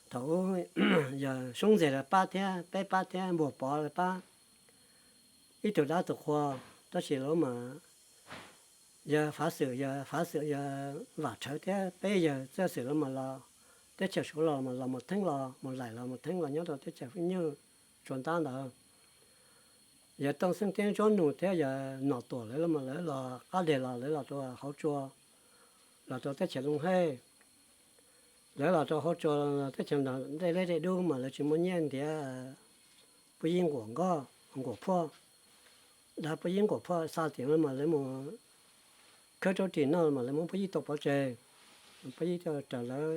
Thaum ub yog Soob Ntxawg lawv pab thiab, peb pab thiab, Npuag Pov lawv pab, ib tug dab tus qhua, tab sis lawv mas yog Fav Xwm, yog Fav Xwm, yog Vam Tshawv thiab peb yawg Txawj Xwm los mas los teb chaws Suav los mas los mus theeb los mus laim los mus theeb los nyob rau teb chaws Fwj Nyuj Tsua Ntab ntawd. Yog Tooj Xeeb thiab Ntsuab Nus thiab yog Nom Tuam lawv los mas lawv los qab deg los lawv los rau hauv tsua, los rau teb chaws Looj Hej. Lawv los rau hauv tsua teb chaws nrog dej liab dej dub mas lawv tsis muaj nyiaj ntiav puj yib nquam nkoj, nquam phuaj. Dav puj yib nquam phuaj xa tias mas lawv mus khawb raub ris noj mas lawv muab puj yib tua pov tseg. Puj yib raws lawv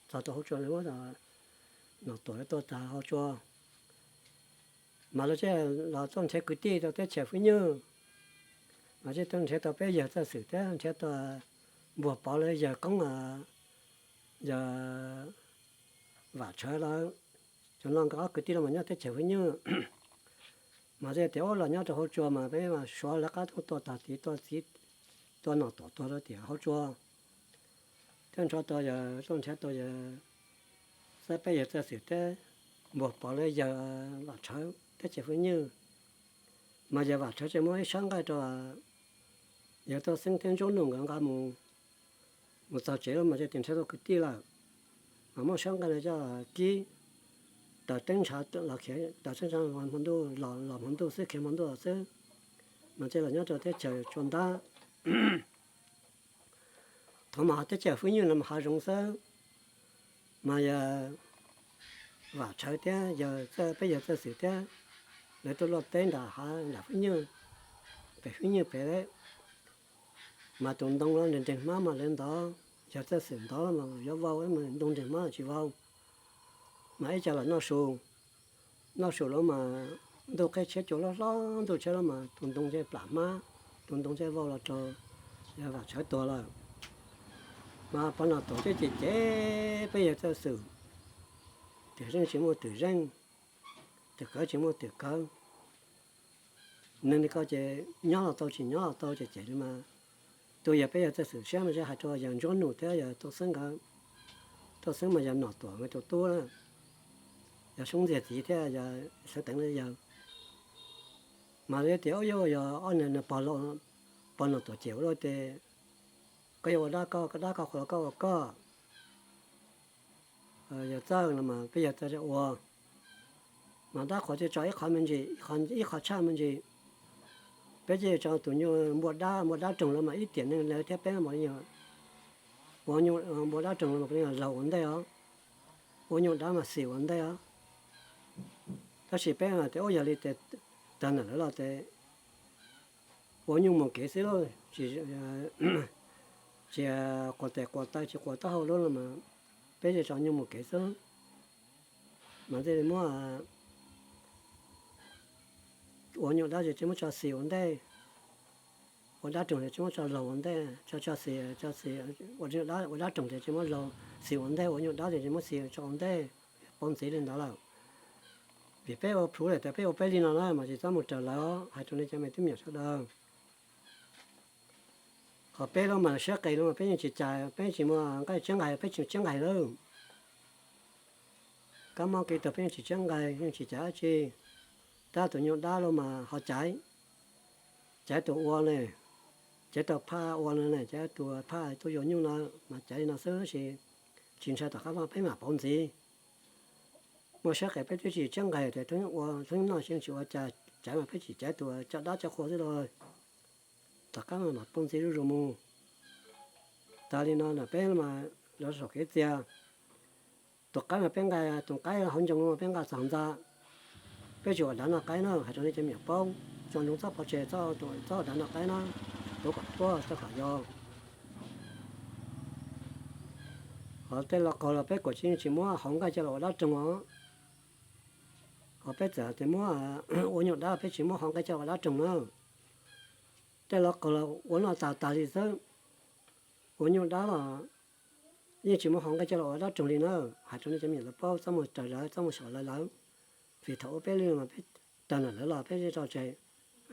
txog rau hauv tsua lawv muab Nom Tuam lawv tua tag hauv tsua. Mas lawv thiaj los tuaj nrhiav kwv tij rau teb chaws Fwj Nyuj. Mas thiaj tuaj nrhiav tau peb yawg Txawj Xwm thiab nrhiav tau Npuag Pov lawv yawg koob, yog Vam Tshawv lawv, cov no nkawd ob kwv tij los mas nyob teb chaws Fwj Nyuj. Mas thiaj tias ub los nyob rau hauv tsua mas peb mas Suav lawv qab tuaj tua tag tid tua txiv, tua Nom Tuam tuag rau tim hauv tsua. Thiab nrhiav tau yawg, tuaj nrhiav tau yawg, xab peb yawg Txawj Xwm thiab Npuag Pov lawv yawg Vam Tshawv teb chaws Fwj Nyuj. Mas yawg Vam Tshawv thiaj muab ib sab nqaij rau yawg Tooj Xeeb thiab Ntsuab Nus nkawd nqa mus, mus txog tsev lawm mas thiaj tias nrhiav tau kwv tij lawm. Mas muab sab nqaij no coj kib, taws teeb ntshav los khiav, taws teeb ntshav los hmo ntuj, los los hmo ntuj xwb, khiav hmo ntuj los xwb. Mas thiaj los nyob rau teb chaws Tsua Ntab. Thaum mas teb chaws Fwj Nyuj no mas hav zoov xwb. Mas yawg Vam Tshawv thiab yawg, peb yawg Txawj Xwm thiab lawv tuaj luaj teb nram hav nram Fwj Nyuj, pem Fwj Nyuj pem. Mas tus ntoo los nres nres hmab mas lawv ntov, yawg Txawj Xwm ntov los mas yuav vau, ntoo nres hmab tsis vau. Mas ib co los noj su, noj su los mas ntuj qhib tshiab cua hlob hlob, ntuj tshiab los mas tus ntoo thiaj plam hmab, tus ntoo thiaj vau los rau yawg Vam Tshawv tuag lawm. Mas pog Nom Tuam thiaj cem cem peb yawg Txawj Xwm, twm zeej tsis muaj twm zeej, twm kawv tsis muaj twm kawv. Neeg li ko ces nyob los tau tsis nyob los tau ces cem li mas. Tus yawg peb yawg Txawj Xwm siab mas hais rau yawg Ntsuab Nus thiab yawg Tooj Xeeb nkawd. Tooj Xeeb mas yog Nom Tuam nkawd tus tub na, yog Soob Ntxiag txiv thiab yog Xeev Teev lawv yawg. Mas lawv tias ub yuav yog ob niag pog, pog Nom Tuam cem ua luaj ces koj yuav ua dab koj, koj dab koj qhuas los koj ua koj. Yawg Txawj no mas peb yawg Txawj ua, mas dab qhuas thiaj tso ib qho me ntsis, ib qho tshaj me ntsis. Peb thiaj tso tus nyuj npua dab, npua dab roog los mas ib tiam neeg lawv thiab peb mas ua nyuj, npua dab roog los mas puav leej yog laug ua ntej os, ua nyuj dab mas xis ua ntej os. Tab sis peb mas tias ub yog li ces tag ntawm lawv los ces ua nyuj mus kev xwb lauj, tsis, tsis quas tes quas taw tsis quas taub hau lub los mas peb thiaj tso nyuj mus kev xwb. Mas thiaj li muab ua nyuj dab ces tsis muab tso xis ua ntej, ua dab roog ces tsis muab tso laug ua ntej, tso, tso xis, tso xis, ua dab, ua dab roog ces tsis muab laug, xis ua ntej, ua nyuj dab ces tsis muab xis tso ua ntej. Paub ntxiv li ntawd lawm. Vim peb ua plhuav lawm tias peb ua peb li no na mas tsis txhob mus raws lawv, hais rau nej cov me tub me nyuam sawv daws. Qhov peb los mas siab qis los mas peb yeej tsis cais, peb tsis muaj nqaij tsiab nqaij, peb tsis tsiab nqaij lawm. Kab mob kev tuag peb yeej tsis tsiab nqaij, yeej tsis cais dab tsi. Tab tus nyuj dab los mas ho caiv, caiv tus ua ne, caiv tus phaj ua no ne, caiv tus phaj tuaj yuav nyuj no mas caiv li no xwb tab sis tsis ntshai tom qab vaj peb mam paub ntxiv. Muaj siab qis peb twb tsis tsiab nqaij tias thoob ua thoob noj tsis ua cas, caiv mas peb tsis caiv tus coj dab coj qhua xwb lauj. Tom qab no mam paub ntxiv zuj zus mus. Tas li no na peb mas lawv saum kev txias. Tus qaib mas peb nqa, tus qaib hauv ncoo no mas peb nqa txog ntxa. Peb tsis ua dav noj qaib na, hais rau nej cov me nyuam paub, tso ntsoov txhob pov tseg, txhob ua dav noj qaib na, tuav kom tuaj txhob kom yau. Ho tej lo qaug los peb kuj tsis, tsis muab hauv nqaij coj los ua dab roog os. Ho peb txawm tias muab ua nyuj dab peb tsis muab hauv nqaij coj los ua dab roog na. Tej lo qaug los ua noj tas tas li xwb. Ua nyuj dab los yeej tsis muab hauv nqaij coj los ua dab roog li na. Hais rau nej cov me nyuam lawv paub, txhob mus raws lawv, txhob mus xyaum lawv lawv. Vim thaum ub peb li mas peb tawg ntawm lawv los peb tsis tso tseg,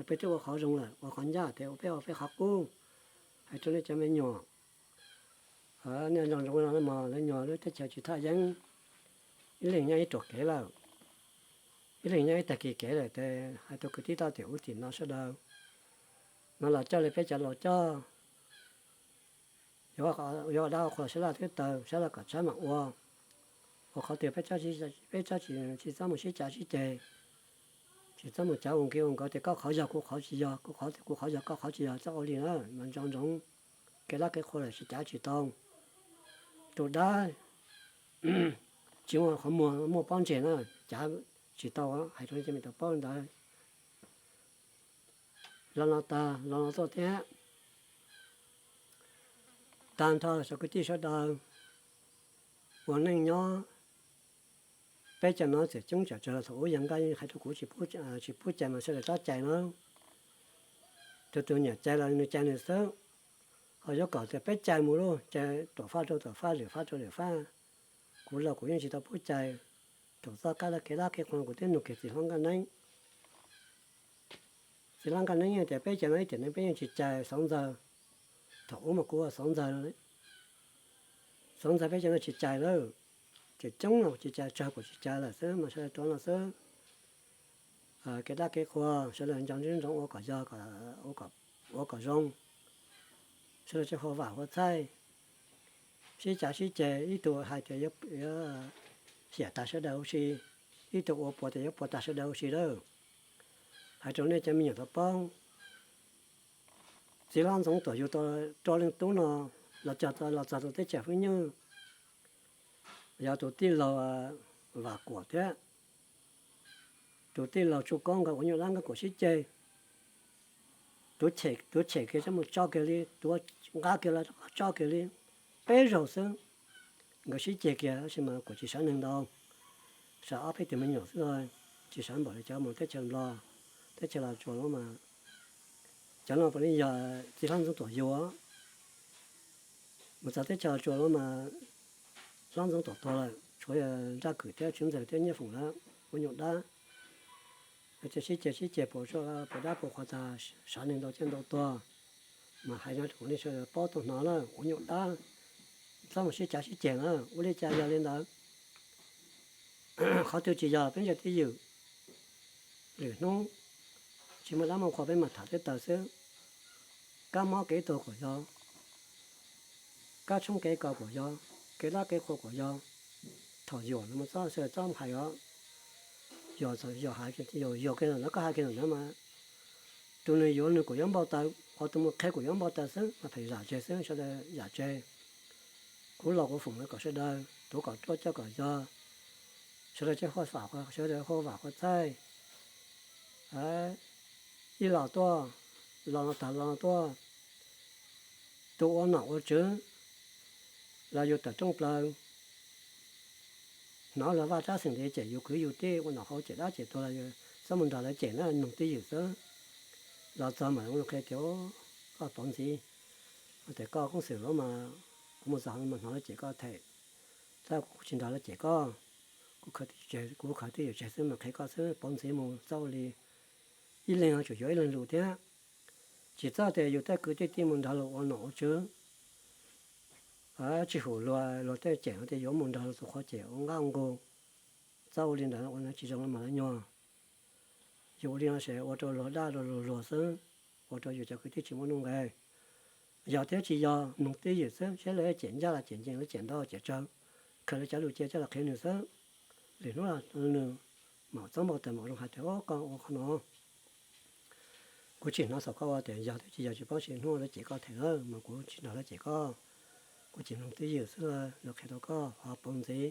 peb twb ua qhov zoo lawm, ua qhov ncaj tias ua peb ua peb qhov qub. Hais rau nej cov me nyuam, Nyob zoo zoo no mas lawv nyuag lub teb chaws tsis thaj yeeb, ib leeg nyob ib ruam kev lawm, ib leeg nyob ib tag kis kev lawm ces hais rau kwv tij tau tias ub tim no sawv daws no los coj li peb cov laus coj, yuav dab ua qhua sab laj twb tawg, sab laj kom tshab mam ua, ua qhov twg peb tsis txhob mus sib cav sib ceg, tsis txhob mus cav ua nkig ua nkawd tias koj qhov yog kuv qhov tsis yog, kuv qhov kuv qhov yog koj qhov tsis yog, txhob ua li na, mas nco ntsoov kev dab kev qhua lawm tsis cav tsis tau. Tus dab tsis muaj qhov muag muaj pob ntseg na, cav tsis tau, hais rau nej cov me tau paub ntawd. Los no tag los no tuaj thiab. Tag nrho tsoom kwv tij sawv daws ua neej nyob, peb cov no txawm coob tsam tsawg los thaum ub yog nkaj yeej hais rau kuv tsis pub cai mas sawv daws txhob cai na. Tus tus nyiam cai los nws cai nws xwb, ho yuav kom tias peb cai mus lauj, cai tuam faj rau tuam faj, lwm faj rau lwm faj. Kuv los kuv yeej tsis tau pub cai. Thaum txoj kab kev dab kev qhua kuv twb nug kiag txiv hlob Nkaj Neeb. Txiv hlob Nkaj Neeb tias peb cov no ib tiam neej peb yeej tsis cai xauv ntxawg. Thaum ub mas kuv ua xauv ntxawg, xauv ntxawg peb cov no tsis cai lawm. Coob coob los tsis cai, tsawg kuj tsis cai lawm xwb mas sawv daws rov no xwb. Kev dab kev qhua sawv daws nco ntsoov ua kom yog, ua kom zoo, sawv daws tsis hua vam hua txhaij, sib cav sib ceg, ib tug hais tias yuav hiam tas sawv daws huv si, ib tug ua puas tias yuav puas tas sawv daws huv si lawm. Hais rau nej cov me nyuam tau paub, txiv hlob Ntxoov Tuam Yug tau rau leej tub no los cog los txog tus teb chaws Hwj Nyuj, yog tus tij laug Vam Kuam thiab tus tij laug Tsuj Koob nkawd ua nyuj dab nkawd kuj sib ceg. Tus chem kiag tso mus tso kiag li, tus nqa kiag los tso kiag li, peb zaug xwb. Nkawd sib ceg kiag tab sis mas kuj tsis sawv neeg ntau, sawv ob peb tug me nyuam xwb, tsis sawv npaum li cov mus teb chaws Nplog, teb chaws Los Tsuas lawm mas. Cov no puav leej yog txiv hlob Ntxoov Tuam Yug. Mus txog teb chaws Los Tsuas lawm mas hlob Ntxoov Tuam tuag lawm, tshuav Nraj Kwm thiab Tswv Ntxawg thiab Nyiaj Foom lawm ua nyuj dab. Ces sib ceg sib ceg puas dab puas qhua tag, sawv neeg ntau caj ntau tuag. Mas hais no rau nej sawv daws paub tau hnov na, ua nyuj dab, txhob mus sib cav sib ceg na, ua li cas yog li ntawd. Qhov twg tsis yog peb ntsa twj ywm, lwm hnub tsis muaj dab muaj qhua peb mam tham tej taw xwb. Kab mob kev tuag kuj yog, kab tshoob kev kos kuj yog, kev dab kev qhua kuj yog. Thaum yuam no mas txhob sawv daws txhob hais os. Yuam, yuam hais, yuam kiag ntawm no koj hais kiag ntawm no mas tus nws yuav nws kuj yuav npau taws, qhov tus mus qhia kuj yuav npau taws xwb mas pheej zam tseg xwb, sawv daws zam tseg. Kuv los kuv foom no kom sawv daws tuav kom ruaj coj kom yog, sawv daws tsis hua vam, sawv daws hua vam hua txhaij. Ib los tuaj, los no tag los no tuaj, tus ua nom ua tswv los yus tawm rooj plaws, hnov luag vaj tsab xeem li cem yus kwv yus tij, ua nom hauv cem dab cem tuag los txhob mus nrog lawv cem na, noog twj ywm xwb. Los txog mas zoo qhia tias koj pauv ntxiv, tias koj koob xwm lawm mas kuv mus txog mas hnov lawv cem koj them, tab kuv tsis nrog lawv cem koj, kuv khaws twj ywm tseg xwb mas qhia koj xwb, pauv ntxiv mus txhob ua li. Ib leeg ho tsuas yuav ib leeg lus thiab. Tsis txhob tias yus tej kwv tij tij mus nrog luag ua nom ua tswv, tsis hum luag, luag tej cem no tias yuav mus nrog luag tus qhov cem ua nqaj ua nqug. Txhob ua li ntawd, ua li ntawd tsis zoo mas lawv nyuag. Yus ua li no ces ua rau luag daj rau luag luag xwb, ua rau yus cov kwv tij tsis muaj nuj nqis. Yog thiab tsis yog noog twj ywm xwb, seb lawv cem ncaj los cem ncees, lawv cem ntau cem tsawg, khaws lawv cov lus cia coj los qhia nws xwb. Lwm hnub nws mam txob npau taws mam zoo hais tias koj ua qhov no. Kuv tsis hnov xaus koj ua tias yog thiab tsis yog tsis paub, sis hnub lawv cem koj them lawm mas kuv tsis nrog lawv cem koj. Kuv cem noog twj ywm xwb, lawv qhia tau koj ho pauv ntxiv.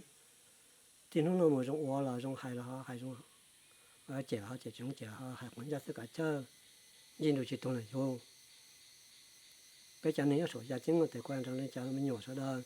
Txij hnub no mus zoo ua los zoo hais los ho hais, cem los ho cem, tsis zoo cem los ho hais quav ncaj xwb kav chawj, ncej nrug tsis tuag los yug. Peb cov neeg nyob saum yaj ceeb no tes kuv hais rau nej cov me nyuam sawv daws,